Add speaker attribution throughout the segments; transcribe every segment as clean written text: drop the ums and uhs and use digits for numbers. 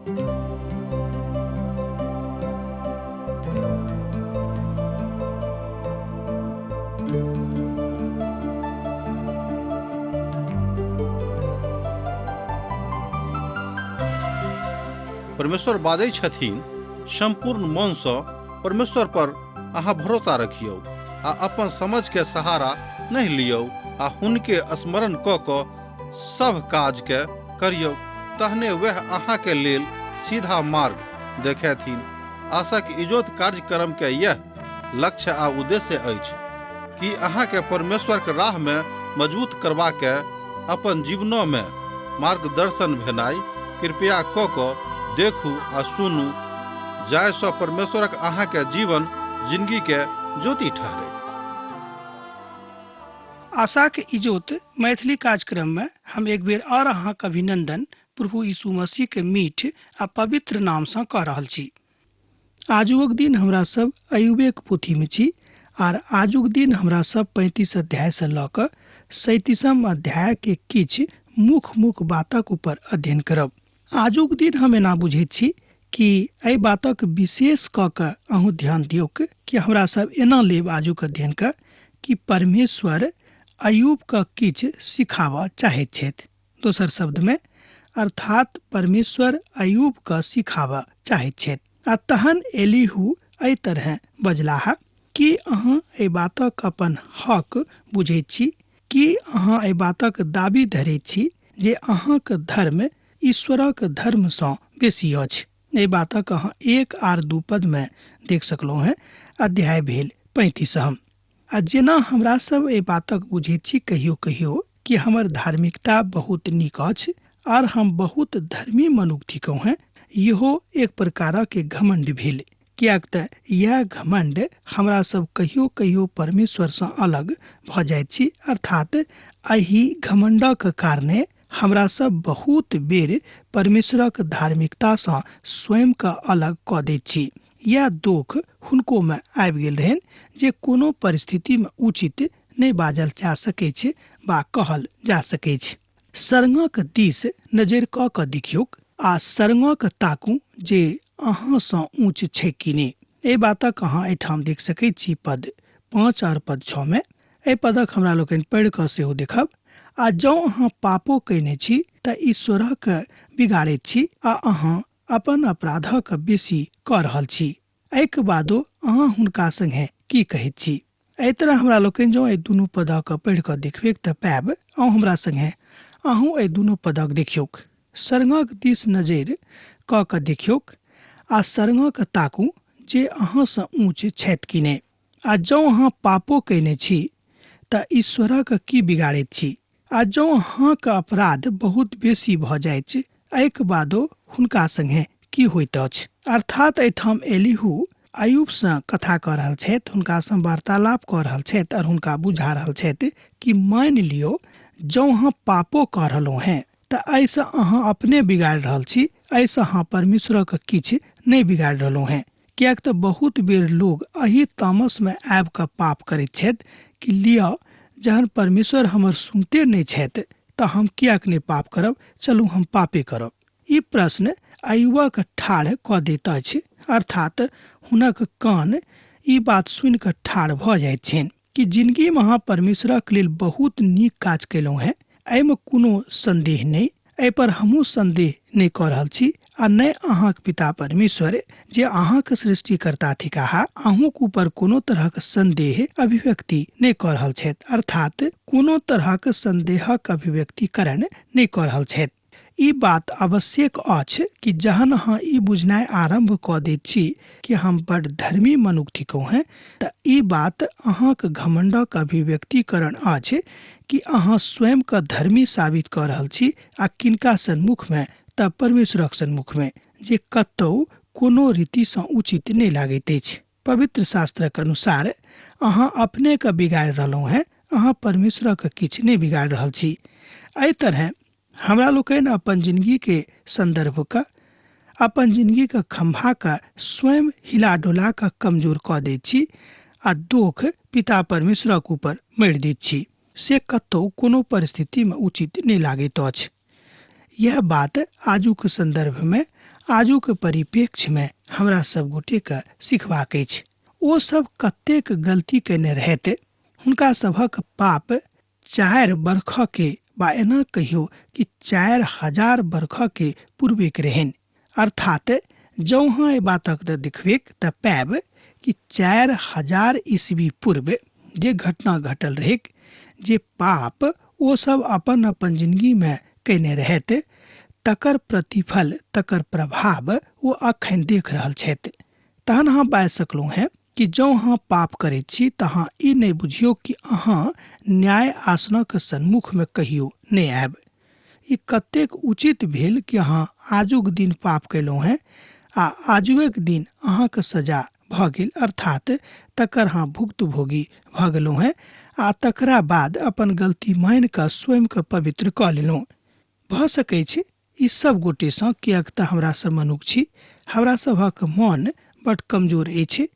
Speaker 1: परमेश्वर बाजै छथिन, सम्पूर्ण मनसँ परमेश्वर पर अहाँ भरोसा रखियौ आ अपन समझके सहारा नहि लियौ आ हुनके स्मरण कऽ कऽ सभ काजके करियौ, तहने वएह अहाँके लेल सीधा मार्ग देखेथिन। आशाक इजोत कार्यक्रमके यैह लक्ष्य आ उद्देश्य अछि कि अहाँके परमेश्वरके राहमे मजबूत करबाके अपन जीवनोमे मार्गदर्शन भेनाइ। कृपया कऽ कऽ देखू आ सुनू जाहिसँ परमेश्वरक अहाँके जीवन जिनगीके ज्योति ठहरैक।
Speaker 2: आशाक इजोत मैथिली कार्यक्रम में हम एक बेर और अहाँक अभिनंदन प्रभु यीशु मसीह के मीठ आ पवित्र नाम सँ कऽ रहल छी। आजुक दिन हमरा सब अयुबेक पोथी में छी आर आजुक दिन हमरा सब 35 अध्याय से लऽ कऽ 37 अध्याय के किछु मुख्य मुख्य बातक ऊपर अध्ययन करब। आजुक दिन हम एना बुझैत छी कि एहि बातक विशेष कऽ कऽ अहूँ ध्यान दियौक कि हमरा सब एना लेब आजुक अध्ययन के कि परमेश्वर अयूब के किछु सिखाबऽ चाहैत छथि। दोसर शब्द में अर्थात परमेश्वर अयूब के सिखाबऽ चाहैत छथि। आ तहन एलीहू एहि तरहे बजलाह, की अहाँ एहि बातक अपन हक बुझैत छी? की अहाँ एहि बातक दाबी धरैत छी जे अहाँक धर्म ईश्वरक धर्म सँ बेसी अछि? एहि बातक अहाँ 1 आर 2 पद में देख सकलहुँ हेँ। अध्याय भेल 35 हम। आ जेना हमरा सब एहि बातक बुझैत छी कहियो कहियो कि हमर धार्मिकता बहुत नीक अछि आर हम बहुत धर्मी मनुख थिकहुँ हेँ, इहो एक प्रकारक घमंड भेल, किएक तऽ इएह घमंड हमरा सब कहियो कहियो परमेश्वर सँ अलग भऽ जाइत छी। अर्थात एहि घमंडक कारणे हमरा सब बहुत बेर परमेश्वरक धार्मिकता सँ स्वयं के अलग कऽ दैत छी। इएह दोख हुनको मे आबि गेल रहनि जे कोनो परिस्थिति मे उचित नहि बाजल जा सकैछ वा कहल जा सकैछ। सरंगक दिस नजरि कऽ कऽ देखियौक आ सरंगक ताकू जे अहाँ सँ ऊँच छैक कि नहि। एहि बातक अहाँ एहिठाम देख सकैत छी पद 5 आर पद 6 मे। एहि पदक हमरा लोकनि पढ़ि कऽ सेहो देखब। आ जँ अहाँ पापो कयने छी तऽ ईश्वरक बिगाड़ैत छी आ अहाँ अपन अपराधक बेसी कऽ रहल छी। एहिक बादो अहाँ हुनका संगे की कहैत छी? एहि तरह हमरा लोकनि जँ एहि दुनू पदक पढ़ि कऽ देखबैक तऽ पायब। अहूँ हमरा संगे अहूँ एहि दुनू पदक देखियौक। सरंगक दिस नजरि कऽ कऽ देखियौक आ सरंगक ताकू जे अहाँ सँ ऊँच छथि कि नहि। आ जँ अहाँ पापो कयने छी तऽ ईश्वरक की बिगाड़ैत छी? आ जँ अहाँक अपराध बहुत बेसी भऽ जाइत, एहिक बादो हुनका संगे की होइत अछि? अर्थात एहिठाम एलीहू अयूब सँ कथा कऽ रहल छथि, हुनका सँ वार्तालाप कऽ रहल छथि और हुनका बुझा रहल छथि कि मानि लियौ जँ अहाँ पापो कऽ रहलहुँ हेँ तऽ एहिसँ अहाँ अपने बिगाड़ि रहल छी, एहिसँ अहाँ परमेश्वरक किछु नहि बिगाड़ि रहलहुँ हेँ। किएक तऽ बहुत बेर लोग एहि तामसमे आबि कऽ पाप करैत छथि कि लिअ जहन परमेश्वर हमर सुनते नहि छथि तऽ हम किएक नहि पाप करब, चलू हम पापे करब। ई प्रश्न अयुबक ठाढ़ कऽ दैत अछि, अर्थात हुनक कान ई बात सुनि कऽ ठाढ़ भऽ जाइत छनि कि जिनगीमे अहाँ परमेश्वरक लेल बहुत नीक काज कयलहुँ हेँ, एहिमे कोनो संदेह नहि, एहि पर हमहूँ संदेह नहि कऽ रहल छी आ नहि अहाँक पिता परमेश्वर जे अहाँक सृष्टिकर्ता थिकाह अहूँक ऊपर कोनो तरहक संदेह अभिव्यक्ति नहि कऽ रहल छथि, अर्थात कोनो तरहक संदेहक अभिव्यक्तिकरण नहि कऽ रहल छथि। ई बात आवश्यक अछि कि जहन अहाँ ई बुझनाइ आरम्भ कऽ दैत छी कि हम बड़ धर्मी मनुख थिकहुँ हेँ, तऽ ई बात अहाँक घमंडक अभिव्यक्तिकरण अछि कि अहाँ स्वयं के धर्मी साबित कऽ रहल छी आ किनका सन्मुख मे, तऽ परमेश्वरक सन्मुख मे, जे कतौ कोनो रीति सँ उचित नहि लागैत अछि। पवित्र शास्त्रक अनुसार अहाँ अपने के बिगाड़ि रहलहुँ हेँ, अहाँ परमेश्वरक किछु नहि बिगाड़ि रहल छी। एहि तरहे हमरा लोकनि अपन जिनगी के संदर्भ के, अपन जिनगी के खम्भा के स्वयं हिला डोला के कमजोर कऽ दैत छी आ दोख पिता परमेश्वरक ऊपर मरि दैत छी। से कतौ कोनो परिस्थिति मे उचित नहि लागैत अछि। यैह बात आजुक सन्दर्भमे, आजुक परिप्रेक्ष्यमे हमरा सब गोटेकेँ सिखबाक अछि। ओ सब कतेक गलती कयने रहथि, हुनका सभक पाप 4 बरखके वा एना कहियौ कि 4000 बरखके पूर्वेक रहनि। अर्थात जँ अहाँ एहि बातक देखबैक तऽ पायब कि 4000 ईस्वी पूर्व जे घटना घटल रहैक, जे पाप ओ सब अपन अपन जिनगीमे कयने रहथि, तकर प्रतिफल, तकर प्रभाव ओ अखन देख रहल छथि। तहन अहाँ बाजि सकलहुँ हेँ कि जँ अहाँ पाप करैत छी तऽ अहाँ ई नहि बुझियौ कि अहाँ न्याय आसनक सन्मुखमे कहियो नहि आयब। ई कतेक उचित भेल कि अहाँ आजुक दिन पाप कयलहुँ हेँ आ आजुएक दिन अहाँक सजा भऽ गेल, अर्थात तकर अहाँ भुक्तभोगी भऽ गेलहुँ हेँ आ तकरा बाद अपन गलती मानि कऽ स्वयंकेँ पवित्र कऽ लेलहुँ। भऽ सकैछ ई सब गोटेसँ, किएक तऽ हमरा सब मनुख छी, हमरा सभक मन बड कमजोर अछि,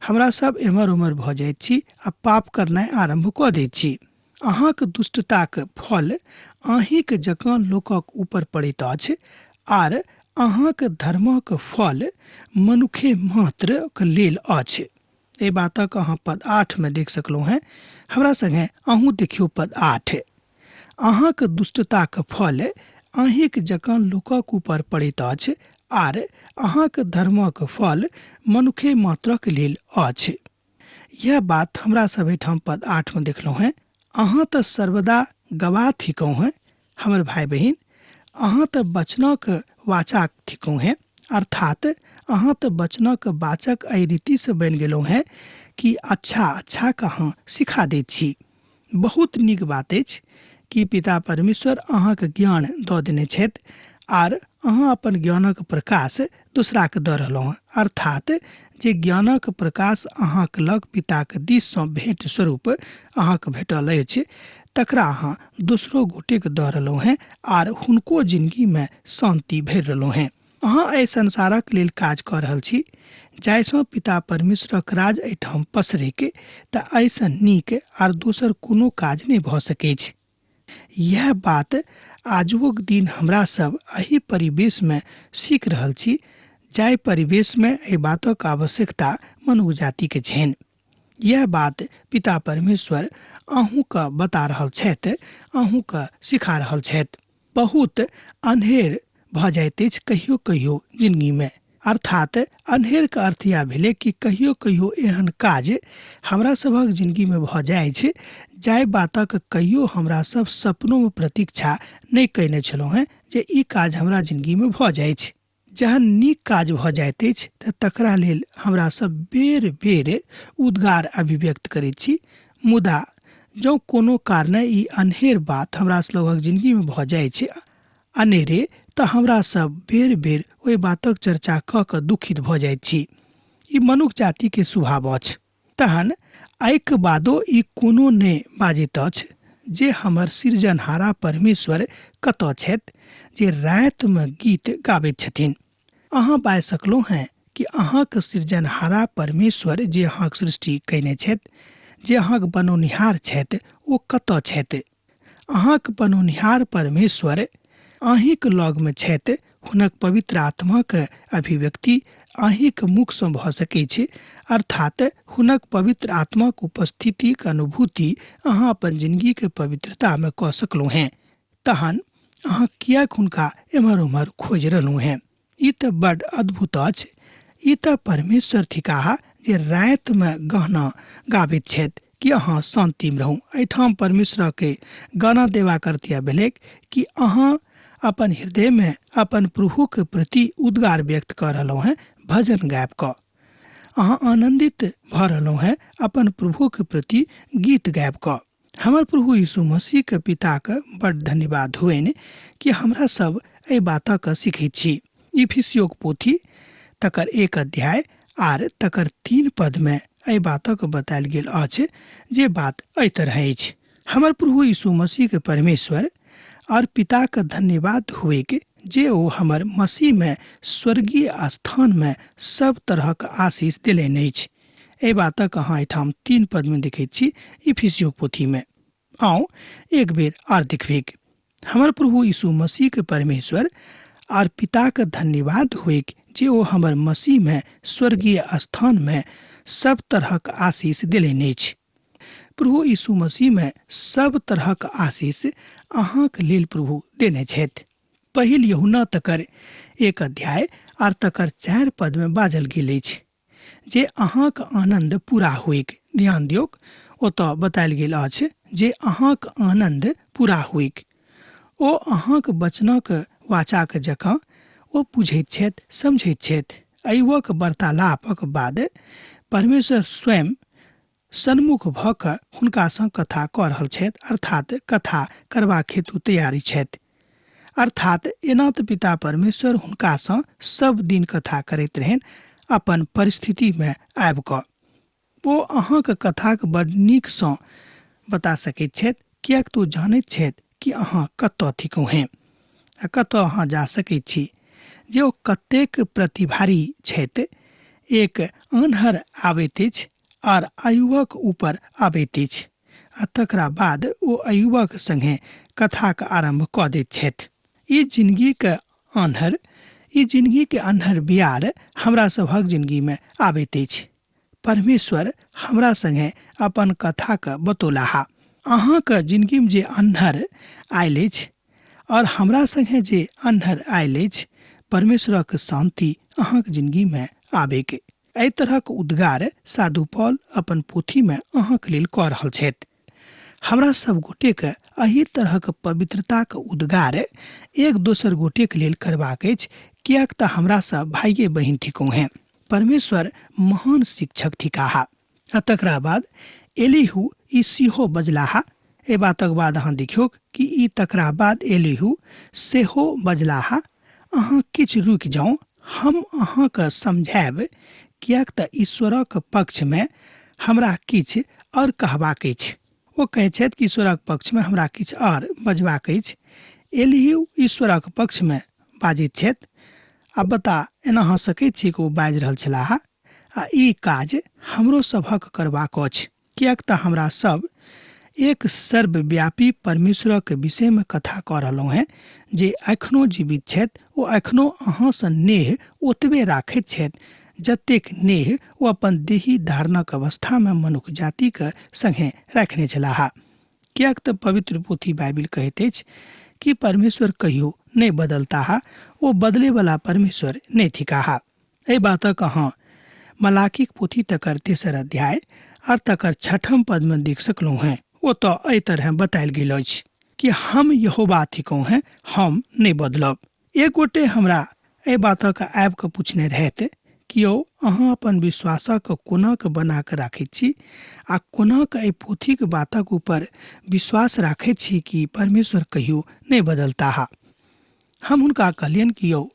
Speaker 2: हमरा सब एम्हर ओम्हर भऽ जाइत छी आ पाप करनाइ आरम्भ कऽ दैत छी। अहाँक दुष्टताक फल अहींक जकाँ लोकक ऊपर पड़ैत अछि आर अहाँक धर्मक फल मनुखे मात्रक लेल अछि। एहि बातक अहाँ पद 8 मे देख सकलहुँ हेँ। हमरा संगे अहूँ देखियौ पद 8। अहाँक दुष्टताक फल अहींक जकाँ लोकक ऊपर पड़ैत अछि आर अहाँक धर्मक फल मनुखे मात्रक लेल अछि। यह बात हमरा सब एहिठाम पद 8 मे देखलहुँ हेँ। अहाँ तऽ सर्वदा गवाह थिकहुँ हेँ हमर भाय बहिन, अहाँ तऽ वचनक वाचाक थिकहुँ हेँ, अर्थात अहाँ तऽ वचनक वाचक एहि रीतिसँ बनि गेलहुँ हेँ कि अच्छा अच्छाक अहाँ सिखा दैत छी। बहुत नीक बात अछि कि पिता परमेश्वर अहाँके ज्ञान दऽ देने छथि आर अहाँ अपन ज्ञानक प्रकाश दोसराके दऽ रहलहुँ हँ, अर्थात जे ज्ञानक प्रकाश अहाँक लग पिताक दिससँ भेंट स्वरूप अहाँके भेटल अछि तकरा अहाँ दोसरो गोटेके दऽ रहलहुँ हेँ आर हुनको जिनगीमे शान्ति भरि रहलहुँ हेँ। अहाँ एहि संसारक लेल काज कऽ रहल छी जाहिसँ पिता परमेश्वरक राज एहिठाम पसरैक, तऽ एहिसँ नीक आर दोसर कोनो काज नहि भऽ सकैछ। यैह बात आजुक दिन हमरा सब एहि परिवेशमे सीख रहल छी जाहि परिवेशमे एहि बातक आवश्यकता मनुख जातिके छनि। यैह बात पिता परमेश्वर अहूँके बता रहल छथि, अहूँके सिखा रहल छथि। बहुत अन्हेर भऽ जाइत अछि कहियो कहियो जिनगीमे। अर्थात अन्हेरके अर्थ इएह भेलै कि कहियो कहियो एहन काज हमरा सभक जिनगीमे भऽ जाइछ जाहि बातक कहियो हमरा सब सपनोमे प्रतीक्षा नहि कयने छलहुँ हेँ जे ई काज हमरा जिनगीमे भऽ जाइछ। जहन नीक काज भऽ जाइत अछि तऽ तकरा लेल हमरा सब बेर बेर उद्गार अभिव्यक्त करैत छी, मुदा जँ कोनो कारणे ई अन्हेर बात हमरा लोगक जिनगीमे भऽ जाइछ अनेरे तऽ हमरा सब बेर बेर ओहि बातक चर्चा कऽ कऽ दुखित भऽ जाइत छी। ई मनुख जातिके स्वभाव अछि। तहन एहिक बादो ई कोनो नहि बाजैत अछि जे हमर सृजनहारा परमेश्वर कतऽ छथि जे रातिमे गीत गाबैत छथिन। अहाँ बाजि सकलहुँ हेँ कि अहाँक सृजनहारा परमेश्वर जे अहाँक सृष्टि कयने छथि, जे अहाँक बनौनिहार छथि, ओ कतऽ छथि? अहाँक बनौनिहार परमेश्वर अहींक लगमे छथि। हुनक पवित्र आत्माक अभिव्यक्ति अहींक मुखसँ भऽ सकैछ, अर्थात हुनक पवित्र आत्माक उपस्थितिक अनुभूति अहाँ अपन जिनगीक पवित्रतामे कऽ सकलहुँ हेँ। तहन अहाँ किएक हुनका एम्हर ओम्हर खोजि रहलहुँ हेँ? ई तऽ बड अद्भुत अछि। ई तऽ परमेश्वर थिकाह जे रातिमे गहना गाबैत छथि कि अहाँ शान्तिमे रहू। एहिठाम परमेश्वरके गाना देबाक अर्थ इएह भेलैक कि अहाँ अपन हृदयमे अपन प्रभुके प्रति उद्गार व्यक्त कऽ रहलहुँ हेँ भजन गाबि कऽ। अहाँ आनन्दित भऽ रहलहुँ हेँ अपन प्रभुके प्रति गीत गाबि कऽ। हमर प्रभु यीशु मसीहके पिताके बड्ड धन्यवाद होइन कि हमरा सब एहि बातक सीखैत छी। इफिसियोक पोथी तकर 1 अध्याय आर तकर 3 पदमे एहि बातक बतायल गेल अछि जे बात एहि तरह अछि। हमर प्रभु यीशु मसीहके परमेश्वर और पिताके धन्यवाद हुएक जे ओ हमर मसीहमे स्वर्गीय स्थानमे सब तरहक आशीष देलनि अछि। एहि बातक अहाँ एहिठाम 3 पदमे देखैत छी इफिसियोक पोथीमे। आउ एक बेर आर देखबैक। हमर प्रभु यीशु मसीह के परमेश्वर आर पिताक धन्यवाद होइक जे ओ हमर मसीह में स्वर्गीय स्थान में सब तरहक आशीष देलनि अछि। प्रभु यीशु मसीह में सब तरहक आशीष अहाँक लेल प्रभु देने छथि। पहिल यूहन्ना तकर 1 अध्याय आर तकर 4 पद में बाजल गेल अछि जे अहाँक आनंद पूरा होइक। ध्यान दियौक, ओतऽ बतायल गेल अछि जे अहाँक आनंद पूरा होइक। ओ अहाँक वचनक वाचाक जकाँ ओ बुझैत छथि, समझैत छथि। अयुवक वार्तालापक बाद परमेश्वर स्वयं सन्मुख भऽ कऽ हुनकासँ कथा कऽ रहल छथि, अर्थात कथा करबाक हेतु तैयारी छथि। अर्थात एना तऽ पिता परमेश्वर हुनकासँ सब दिन कथा करैत रहनि अपन परिस्थितिमे आबि कऽ। ओ अहाँक कथाक बड नीकसँ बता सकैत छथि, किएक तऽ ओ जानैत छथि कि अहाँ कतऽ थिकहुँ हेँ आ कतऽ अहाँ जा सकैत छी। जे ओ कतेक प्रतिभारी छथि। एक आन्हर आबैत अछि आर अयुबक ऊपर आबैत अछि आ तकरा बाद ओ अयुबक संगे कथाक आरम्भ कऽ दैत छथि। ई जिनगीक आन्हर, ई जिनगीक अन्हर बियार हमरा सभक जिनगीमे आबैत अछि। परमेश्वर हमरा संगे अपन कथाक बतौलाहा। अहाँक जिनगीमे जे अन्हर आयल अछि और हमरा संगे जे अन्हर आयल अछि, परमेश्वरक शांति अहाँक जिनगीमे आबैक। एहि तरहक उद्गार साधु पॉल अपन पोथीमे अहाँक लेल कऽ रहल छथि। हमरा सब गोटेके एहि तरहक पवित्रताक उद्गार एक दोसर गोटेक लेल करबाक अछि, किएक तऽ हमरा सब भाइये बहिन थिकहुँ हेँ। परमेश्वर महान शिक्षक थिकाह। आ तकरा बाद एलीहू ई सेहो बजलाह। एहि बातक बाद अहाँ देखियौक कि ई तकरा बाद एलीहू सेहो बजलाह, अहाँ किछु रुकि जाउ, हम अहाँके समझायब, किएक तऽ ईश्वरक पक्षमे हमरा किछु आओर कहबाक अछि। ओ कहैत छथि कि ईश्वरक पक्षमे हमरा किछु आओर बजबाक अछि। एलीहू ईश्वरक पक्षमे बाजैत छथि। आ बता एना अहाँ सकैत छी कि ओ बाजि रहल छलाह। आ ई काज हमरो सभक करबाक अछि, किएक तऽ हमरा सब एक सर्वव्यापी परमेश्वरक विषयमे कथा कऽ रहलहुँ हेँ जे एखनो जीवित छथि। ओ एखनो अहाँसँ नेह ओतबे राखैत छथि जतेक नेह ओ अपन देही धारणक अवस्थामे मनुख जातिक संगे राखने छलाह। किएक तऽ पवित्र पोथी बाइबिल कहैत अछि कि परमेश्वर कहियो नहि बदलताह, ओ बदलेवला परमेश्वर नहि थिकाह। एहि बातक अहाँ मलाकीक पोथी तकर 3 अध्याय आर तकर 6 पदमे देख सकलहुँ हेँ। ओ तऽ एहि तरहे बतायल गेल अछि कि हम यहोवा थिकहुँ हेँ, हम नहि बदलब। एक गोटे हमरा एहि बातक आबि कऽ पूछने रहथि कि यौ अहाँ अपन विश्वासक कोना कऽ बना कऽ राखैत छी आ कोना कऽ एहि पोथीक बातक ऊपर विश्वास राखैत छी कि परमेश्वर कहियो नहि बदलताह। हम हुनका कहलियनि कि यौ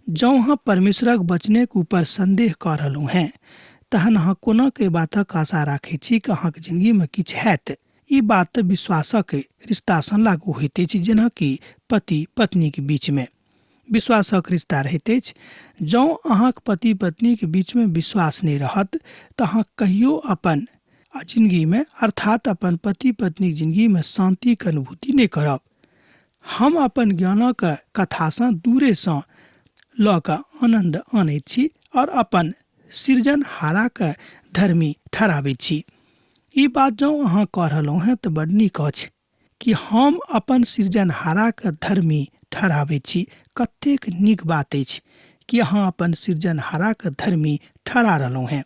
Speaker 2: जँ अहाँ परमेश्वरक वचनेक ऊपर संदेह कऽ रहलहुँ हेँ तहन अहाँ कोना के बातक आशा राखैत छी कि अहाँके जिंदगीमे किछु हैत। ई बात तऽ विश्वासक रिश्तासँ लागू होइत अछि, जेनाकि पति पत्नीक बीचमे विश्वासक रिश्ता रहैत अछि। जँ अहाँक पति पत्नीक बीचमे विश्वास नहि रहत तऽ अहाँ कहियो अपन जिंदगीमे अर्थात अपन पति पत्नीक जिंदगीमे शान्तिक अनुभूति नहि करब। हम अपन ज्ञानक कथासँ दूरेसँ लऽ कऽ आनन्द आनैत छी और अपन सृजनहाराक धर्मी ठहराबैत छी। ई बात जँ अहाँ कऽ रहलहुँ हेँ तऽ बड नीक अछि कि हम अपन सृजनहाराक धर्मी ठहराबैत छी। कतेक नीक बात अछि कि अहाँ अपन सृजनहाराक धर्मी ठहरा रहलहुँ हेँ।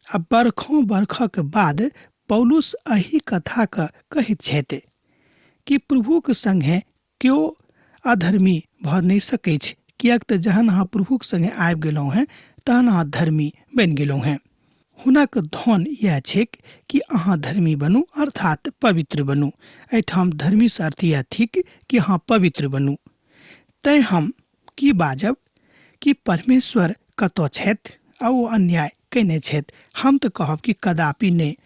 Speaker 2: आ बरखों बरखक बाद पौलुस एहि कथाक कहैत छथि कि प्रभुक संगे केओ अधर्मी भऽ नहि सकैछ, किएक तऽ जहन अहाँ प्रभुक संगे आबि गेलहुँ हेँ तहन अहाँ धर्मी बनि गेलहुँ हेँ। हुनक धन इएह छैक कि अहाँ धर्मी बनू, अर्थात पवित्र बनू। एहिठाम धर्मीसँ अर्थ इएह थिक कि अहाँ पवित्र बनू। तैँ हम की बाजब कि परमेश्वर कतऽ छथि आ ओ अन्याय कयने छथि? हम तऽ कहब कि कदापि नहि।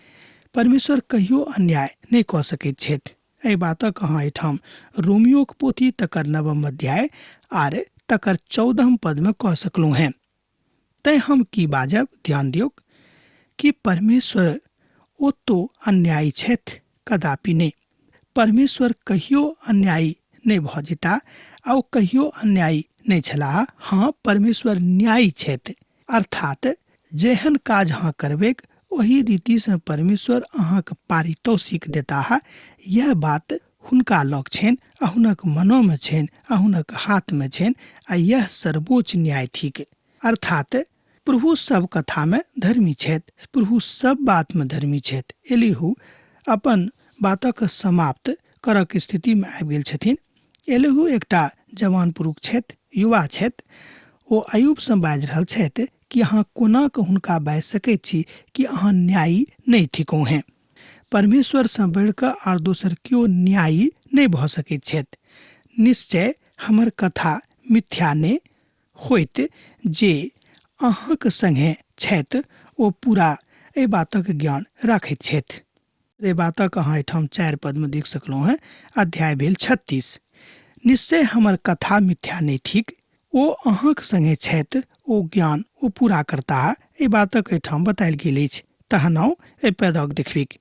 Speaker 2: परमेश्वर कहियो अन्याय नहि कऽ सकैत छथि। एहि बातक अहाँ एहिठाम रोमियोक पोथी तकर 9 अध्याय आर तकर 14 पदमे कह सकलहुँ हेँ। तैँ हम की बाजब? ध्यान दियौक कि परमेश्वर ओ तो अन्यायी छथि? कदापि नहि। परमेश्वर कहियो अन्यायी नहि भऽ जेता आ ओ कहियो अन्यायी नहि छलाह। हँ, परमेश्वर न्यायी छथि, अर्थात जेहन काज अहाँ करबैक ओही रीतिसँ परमेश्वर अहाँक पारितोषिक देताह। यैह बात हुनका लग छनि आ हुनक मनोमे छनि आ हुनक हाथमे छनि आ यैह सर्वोच्च न्याय थिक। अर्थात प्रभु सब कथामे धर्मी छथि, प्रभु सब बातमे धर्मी छथि। एलीहू अपन बातक समाप्त करक स्थितिमे आबि गेल छथिन। एलीहू एकटा जवान पुरुष छथि, युवा छथि। ओ अयूबसँ बाजि रहल छथि कि अहाँ कोना कऽ हुनका बाजि सकैत छी कि अहाँ न्यायी नहि थिकहुँ हेँ। परमेश्वरसँ बढ़ि कऽ आर दोसर केओ न्यायी नहि भऽ सकैत छथि। निश्चय हमर कथा मिथ्या नहि होइत, जे अहाँक संगे छथि ओ पूरा एहि बातक ज्ञान राखैत छथि। एहि बातक अहाँ एहिठाम 4 पदमे देख सकलहुँ हेँ। अध्याय भेल 36। निश्चय हमर कथा मिथ्या नहि थिक, ओ अहाँक संगे छथि, ओ ज्ञान ओ पूरा करताह, एहि बातक एहिठाम बतायल गेल अछि। तहन आउ एहि पदक देखबिक।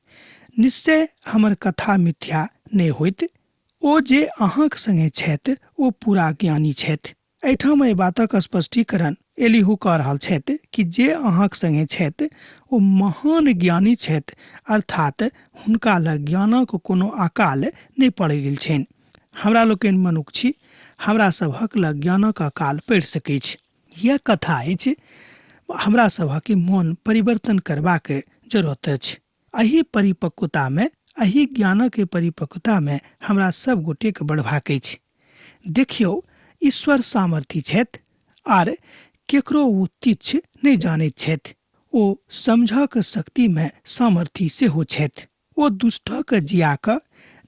Speaker 2: निश्चय हमर कथा मिथ्या नहि होइत, ओ जे अहाँक संगे छथि ओ पूरा ज्ञानी छथि। एहिठाम एहि बातक स्पष्टीकरण एलीहू कऽ रहल छथि कि जे अहाँक संगे छथि ओ महान ज्ञानी छथि, अर्थात हुनका लग ज्ञानक कोनो अकाल नहि पड़ि गेल छनि। हमरा लोकनि मनुख छी, हमरा सभक लग ज्ञानक अकाल पड़ि सकैछ। यैह कथा अछि, हमरा सभक मन परिवर्तन करबाक जरूरत अछि। एहि परिपक्वतामे, एहि ज्ञानक परिपक्वतामे हमरा सब गोटेके बढ़बाक अछि। देखियौ, ईश्वर सामर्थी छथि आर केकरो ओ तुच्छ नहि जानैत छथि। ओ समझक शक्तिमे सामर्थी सेहो छथि। ओ दुष्टक जिया कऽ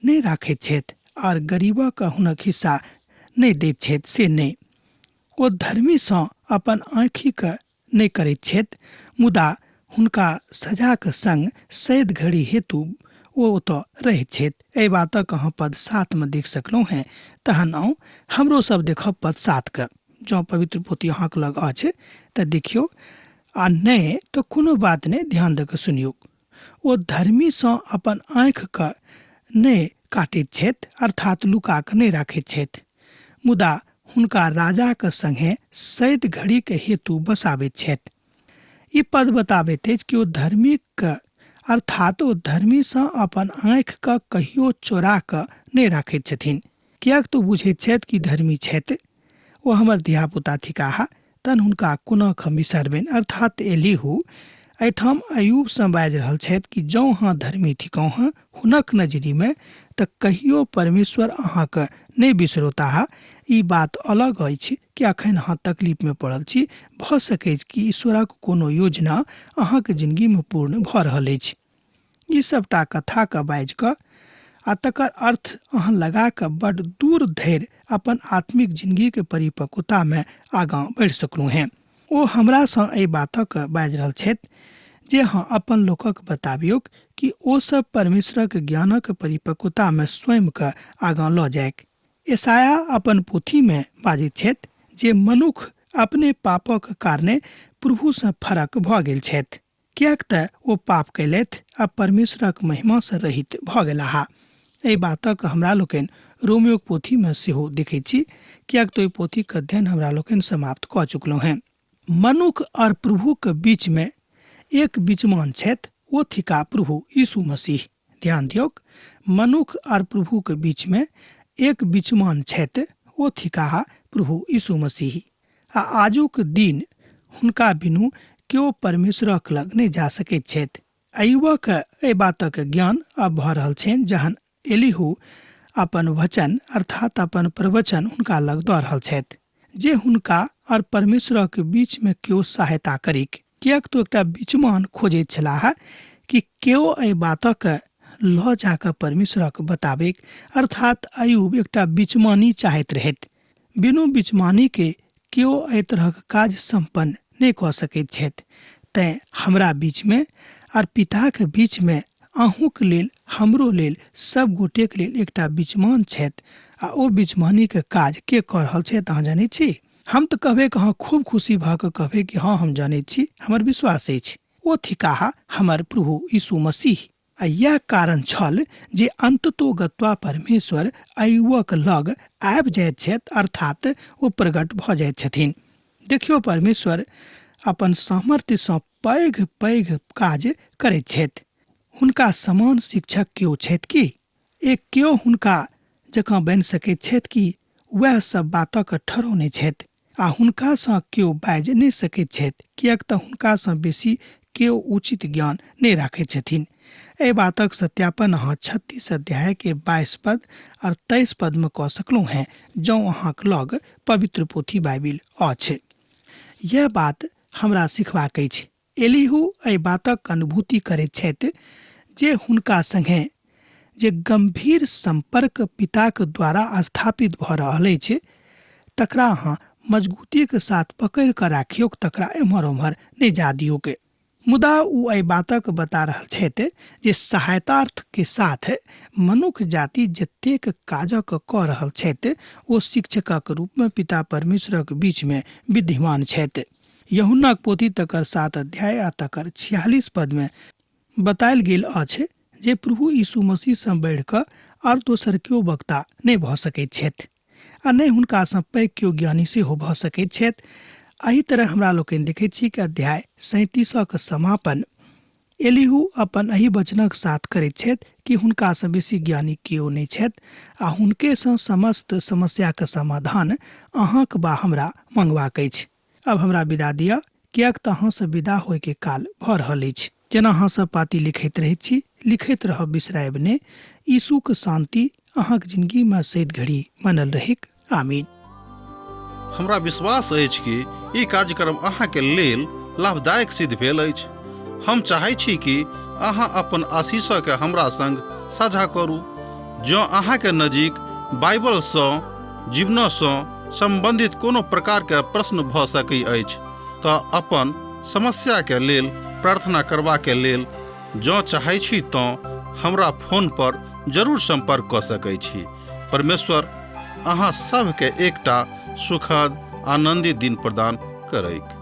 Speaker 2: नहि राखैत छथि आर गरीबक हुनक हिस्सा नहि दैत छथि से नहि। ओ धर्मीसँ अपन आँखिक नहि करैत छथि, मुदा हुनका सजाक संग सैद घड़ी हेतु ओ ओतऽ रहैत छथि। एहि बातक अहाँ पद 7 मे देख सकलहुँ हेँ। तहन आउ हमरो सब देखब पद 7 के। जँ पवित्र पोथी अहाँक लग अछि तऽ देखियौ आ नहि तऽ कोनो बात नहि, ध्यान दऽ कऽ सुनियौ। ओ धर्मीसँ अपन आँखिके नहि काटैत छथि, अर्थात लुका कऽ नहि राखैत छथि, मुदा हुनका राजाक संगे सैद घड़ीक हेतु बसाबैत छथि। ई पद बताबैत अछि कि ओ धर्मीक, अर्थात ओ धर्मीसँ अपन आँखिके कहियो चोरा कऽ नहि राखैत छथिन, किएक तऽ ओ बुझैत छथि कि धर्मी छथि, ओ हमर धियापुता थिकाह, तहन हुनका कोना हम बिसरबनि। अर्थात एलीहू एहिठाम अयूबसँ बाजि रहल छथि कि जँ अहाँ धर्मी थिकहुँ हँ हुनक नजरिमे तऽ कहियो परमेश्वर अहाँके नहि बिसरौताह। ई बात अलग अछि कि अखन अहाँ तकलीफमे पड़ल छी, भऽ सकैछ कि ईश्वरक कोनो योजना अहाँके जिनगीमे पूर्ण भऽ रहल अछि। ई सबटा कथाके बाजि कऽ आ तकर अर्थ अहाँ लगा कऽ बड दूर धरि अपन आत्मिक जिनगीके परिपक्वतामे आगाँ बढ़ि सकलहुँ हेँ। ओ हमरासँ एहि बातक बाजि रहल छथि जे अहाँ अपन लोकक बताबियौक कि ओ सब परमेश्वरक ज्ञानक परिपक्वतामे स्वयंके आगाँ लऽ जाइक। यशायाह अपन पोथीमे बाजैत छथि जे मनुख अपने पापक कारणे प्रभुसँ फरक भऽ गेल छथि, किएक तऽ ओ पाप कयलथि आ परमेश्वरक महिमासँ रहित भऽ गेलाह। एहि बातक हमरा लोकनि रोमियोक पोथीमे सेहो देखैत छी, किएक तऽ ओहि पोथीक अध्ययन हमरा लोकनि समाप्त कऽ चुकलहुँ हेँ। मनुख आओर प्रभुक बीचमे एक बीचमान छथि, ओ थिका प्रभु यीशु मसीह। ध्यान दियौक, मनुख आओर प्रभुक बीचमे एक बीचमान छथि, ओ थिकाह प्रभु यीशु मसीह। आ आजुक दिन हुनका बिनु केओ परमेश्वरक लग नहि जा सकैत छथि। अयुबक एहि बातक ज्ञान आब भऽ रहल छनि जहन एलीहू अपन वचन अर्थात अपन प्रवचन हुनका लग दऽ रहल छथि जे हुनका और परमेश्वरक बीच में केओ सहायता करिक, किएक तऽ एकटा बीचमान खोजैत छलाह कि केओ एहि बातक लऽ जाकऽ परमेश्वरक बताबैक, अर्थात अयुब एकटा बीचमानी चाहैत रहैत। बिनु बिचमानीके केओ एहि तरहक काज सम्पन्न नहि कऽ सकैत छथि। तेँ हमरा बीचमे आर पिताक बीचमे अहूँक लेल, हमरो लेल, सब गोटेक लेल एकटा बिचमान छथि आ ओ बिचमानीक काज के कऽ रहल छथि अहाँ जनैत छी? हम तऽ कहबैक अहाँ खूब खुशी भऽ कऽ कहबै कि हँ हम जनैत छी, हमर विश्वास अछि। ओ थिकाह हमर प्रभु यीशु मसीह। आ इएह कारण छल जे अन्ततो गत्वा परमेश्वर अयुबक लग आबि जाइत छथि, अर्थात ओ प्रकट भऽ जाइत छथिन। देखियौ, परमेश्वर अपन सामर्थ्यसँ पैघ पैघ काज करैत छथि। हुनका समान शिक्षक केओ छथि की? एक केओ हुनका जकाँ बनि सकैत छथि की? वएह सब बातक ठहरौने छथि आ हुनकासँ केओ बाजि नहि सकैत छथि, किएक तँ हुनकासँ बेसी केओ उचित ज्ञान नहि राखैत छथिन। एहि बातक सत्यापन अहाँ 36 अध्याय के 22 पद और 23 पद में कऽ सकलहुँ हैं, जँ अहाँक लग पवित्र पोथी बाइबिल अछि। यह बात हमरा सिखबाक अछि। एलीहू एहि बातक अनुभूति करैत छथि जे हुनका संगे जे गंभीर संपर्क पिताक द्वारा स्थापित भऽ रहल अछि तकरा अहाँ मजगूतीक साथ पकड़ि कऽ राखियौक, तकरा एम्हर ओम्हर नहि जा दियौक। मुदा ओ एहि बातक बता रहल छथि जे सहायतार्थ के साथ मनुख जाति जतेक काजक कऽ रहल छथि ओ शिक्षकक रूपमे पिता परमेश्वरक बीचमे विद्यमान छथि। यूहन्नाक पोथी तकर 7 अध्याय आ तकर 46 पदमे बतायल गेल अछि जे प्रभु यीशु मसीहसँ बढ़ि कऽ आर दोसर केओ वक्ता नहि भऽ सकैत छथि आ नहि हुनकासँ पैघ केओ ज्ञानी सेहो भऽ सकैत छथि। एहि तरह हमरा लोकनि देखैत छी कि अध्याय 37क समापन एलीहू अपन एहि वचनक साथ करैत छथि कि हुनकासँ बेसी ज्ञानी केओ नहि छथि आ हुनकेसँ समस्त समस्याक समाधान अहाँक बा हमरा मंगबाक अछि। आब हमरा विदा दिअ, किएक तँ अहाँसँ विदा होइके काल भऽ रहल अछि। जेना अहाँ सब पाती लिखैत रहैत छी, लिखैत रहब, बिसरायब नहि। यीशुक शान्ति अहाँक जिनगीमे सैत घड़ी बनल रहैक। आमीन।
Speaker 1: हमरा विश्वास अछि कि ई कार्यक्रम अहाँके लेल लाभदायक सिद्ध भेल अछि। हम चाहै छी कि अहाँ अपन आशीषके हमरा संग साझा करू। जँ अहाँके नजीक बाइबलसँ जीवनसँ सम्बन्धित कोनो प्रकारके प्रश्न भऽ सकै अछि तऽ अपन समस्याके लेल प्रार्थना करबाके लेल जँ चाहै छी तँ हमरा फोन पर जरूर सम्पर्क कऽ सकै छी। परमेश्वर अहाँ सभके एकटा सुखद आनन्दित दिन प्रदान करैक।